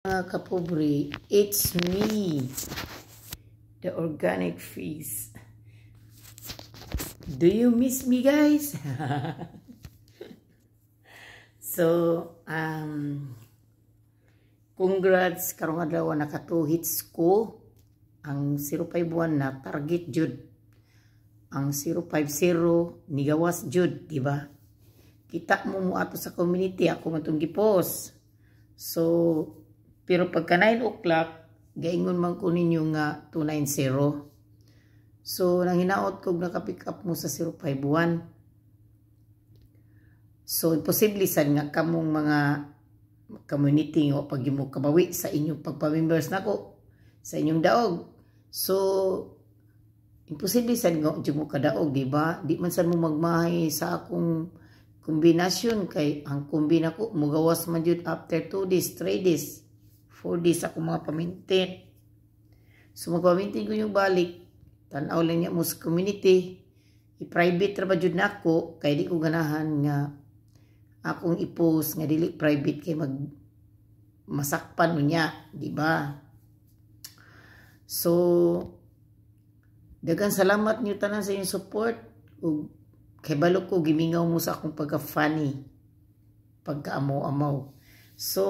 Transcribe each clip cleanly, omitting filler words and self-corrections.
Mga kapobre, it's me, the organic face. Do you miss me, guys? So, congrats, karong adlaw naka 2 hits ko. Ang 051 na target jud. Ang 050 nigawas jud, di ba? Kita mo mo ato sa community, ako man tong gipost. So, pero pagka 9 o'clock, gaingon man ko ninyo nga 290. So, nang hinaot kog naka-pick up mo sa 051. So, imposible sad nga kamong mga community nga pag mo kabawi sa inyong pagpa-members nako sa inyong daog. So, imposible sad nga di mo kadaog, di ba? Di man sad mo magmahay sa akong kombinasyon kay ang kombina ko mugawas man jud after 2 days, 3 days, 4 days ako mga pamintin. So magpamintin ko yung balik, tanaw lang niya mo sa community, i-private ra ba jud nako kay di ko ganahan nga akong i-post nga dili private kay mag masakpan mo niya, di ba? So daghang salamat niyo tanan sa inyong support ug kay balo ko gimingaw mo sa akong pagka-funny, pagka-amaw-amaw. So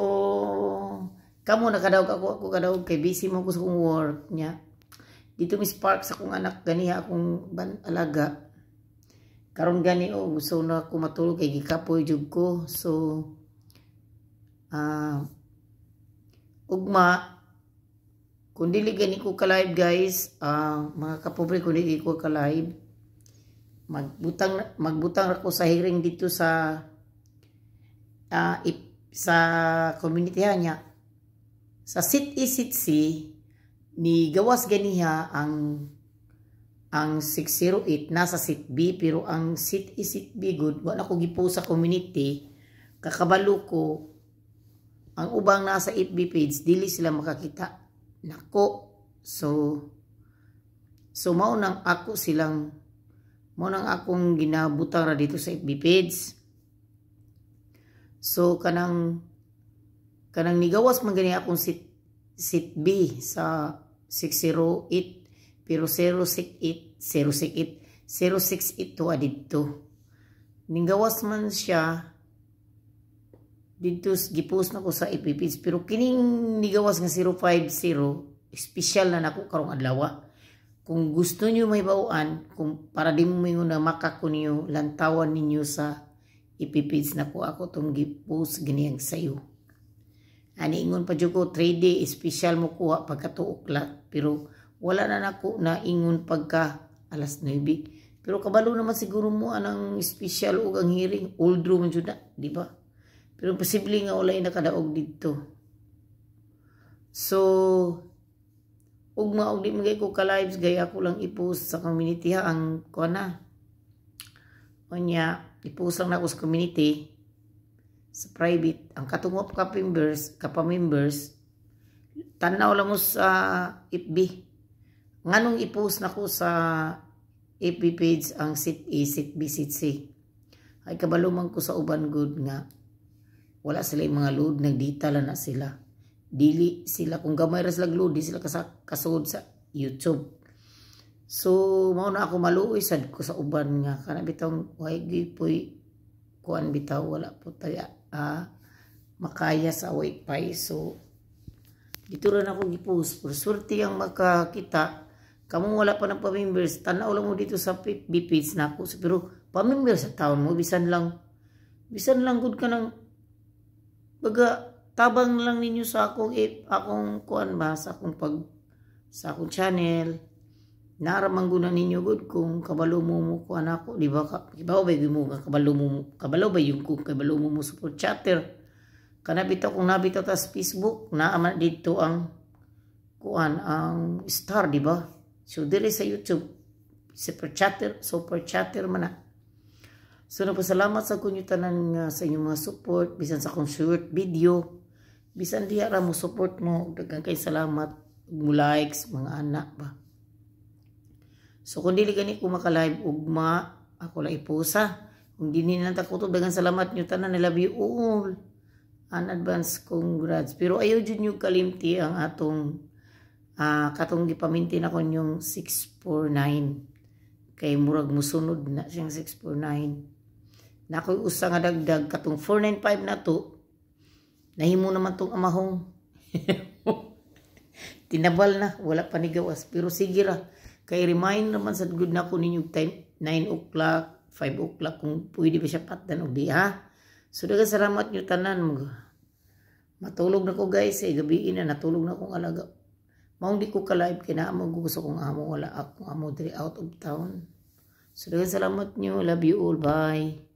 kamo nakadaog, ako ako kadaog kay busy mo ko sa akong work niya. Dito Miss Park sa akong anak ganiha, akong ban alaga. Karon gani, oh, gusto na ako matulog kay gikapoy jud ko. So ugma kung dili gani ko ka-live, guys, mga kapobre, kung dili ko ka-live, magbutang magbutang ra ko sa hearing dito sa sa community niya. Sa Seat A, Seat C, ni gawas ganiha ang 608 nasa seat B, pero ang seat A, seat B good, wala ko gipost sa community. Kakabalo ko ang ubang nasa FB page dili sila makakita nako. So mao nang ako silang mao nang akong ginabutang ra dito sa FB page. So kanang kanang nigawas man gani akong seat seat B sa 608, pero 068 068 068 to didto ninggawas man siya dito, gipost na ko sa FB page. Pero kining nigawas nga 050, special na nako karong adlaw. Kung gusto niyo may bawaan, kung para di mo mingon na makako niyo, lantawan ninyo sa FB page nako, ako tong gipost ganiyang sayo. Ani ingon pa jud ko 3 day special mo kuha pagka 2 o'clock, pero wala na nako na ingon pagka alas 9. Pero kabalo naman siguro mo anang special ug ang hearing old room jud na, di ba? Pero posible nga walay nakadaog didto. So ugma og di magay ko ka lives gay, ako lang i-post sa community ha ang kuan na. Unya, i-post lang nako sa community sa private ang katungop ka members, kapa members, tanaw lang mo sa FB nganong i-post nako sa FB page ang seat A, seat B, seat C. Ay kabalo man ko sa uban good nga wala sila yung mga load, nagdita lang na sila. Dili sila, kung gamay ra sila load, di sila kasud sa YouTube. So mao na ako maluoy sad ko sa uban nga kana bitong way gipoy kuan bitaw, wala po tayo makaya sa wifi. So dito rin ako gipost, pero swerte ang makakita. Kamo wala pa ng pa-members, tanaw lang mo dito sa FB page nako. Pero pa-member sa taon mo, bisan lang gud ka ng baga tabang lang ninyo sa akong akong kuan ba, sa akong channel. Naraman guna ninyo gud kung kabalo mo mo kuan ako, di ba? Ka kibaw ba mo nga kabalo mo, kabalo ba yung kung kabalo mo mo support chatter kana bitaw? Kung nabitaw ta sa Facebook, naa man dito ang kuan, ang star, di ba? So diri sa YouTube, super chatter, super chatter man na. So nagpasalamat sa kunyo tanan nga sa inyong mga support bisan sa akong short video, bisan diha ra mo support mo, daghan kay salamat mo likes, mga anak ba. So kung dili gani ko maka-live ugma, ako lang ipusa. Kung di nila takutob, daghang salamat nyo tanan. I love you all. An advance congrats. Pero ayaw jud nyo kalimti ang atong katong gipaminti na kon yung 649 kay murag musunod na siyang 649 na ako'y usa nga dagdag katong 495 na to. Nahimo naman tong amahong tinabal na, wala pa ni gawas, pero sige ra kay remind naman sad gud na ko ninyo time 9 o'clock, 5 o'clock, kung pwede ba siya patdan og di ha. So daghang salamat nyo tanan. Matulog na ko, guys, ay gabi na, natulog na akong alaga. Maong di ko ka-live kay naa mo sa kong amo, wala akong amo diri, out of town. So daghang salamat nyo. Love you all. Bye.